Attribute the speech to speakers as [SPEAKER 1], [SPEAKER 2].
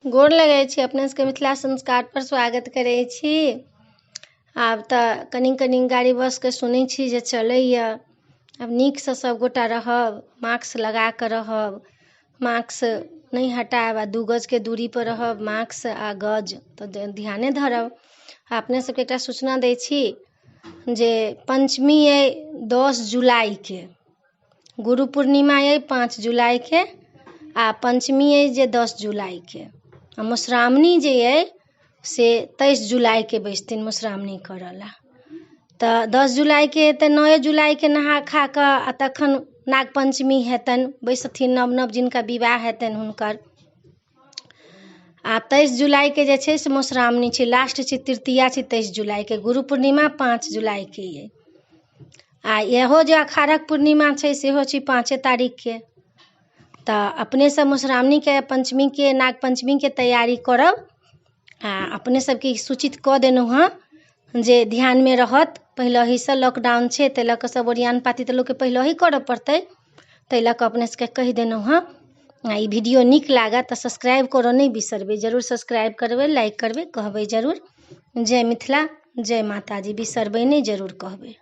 [SPEAKER 1] गोर लगै छी अपने सबके मिथिला संस्कारपर स्वागत करै छी। आब तऽ कनि कनि गाड़ी बसके सुनै छी जे चलैए। आब नीकसँ सबगोटा रहब, मास्क लगाकऽ रहब, मास्क नहि हटायब आओर 2 गजके दूरीपर रहब। मास्क आओर गज तऽ ध्याने धरब। अपने सबके एकटा सूचना दै छी जे पञ्चमी अइ 10 जुलाइके, गुरु पूर्णिमा अइ 5 जुलाइके, आ पञ्चमी अइ जे 10 जुलाइके, आ मधुश्रावणी जे अइ से 23 जुलाइके बैसथिन मधुश्रावणी करऽ लए। तऽ 10 जुलाइके तऽ 9 जुलाइके नहा खा कऽ आ तखन नाग पञ्चमी हेतनि, बैसथिन नव नव जिनका विवाह हेतनि हुनकर। आ 23 जुलाइके जे छै से मधुश्रावणी छै, लास्ट छै, तृतीया छै 23 जुलाइके। गुरु पूर्णिमा 5 जुलाइके अइ। आ इहो जे अखाड़क पूर्णिमा छै सेहो छै 5 तारीखके। तऽ अपने सब मधुश्रावणीके, पञ्चमीके, नाग पञ्चमीके तैयारी करब। आ अपने सबके सूचित कऽ देलहुँ हँ जे ध्यानमे रहत। पहिलहिसँ लॉकडाउन छै, ताहि लऽ कऽ सब ओरियान पाती तऽ लोकके पहिलहि करऽ पड़तै, ताहि लऽ कऽ अपने सबके कहि देलहुँ हँ। आ ई वीडियो नीक लागत तऽ सब्सक्राइब करऽ नहि बिसरबै, जरूर सब्सक्राइब करबै, लाइक करबै, कहबै जरूर। जय मिथिला, जय माताजी, बिसरबै नहि, जरूर कहबै।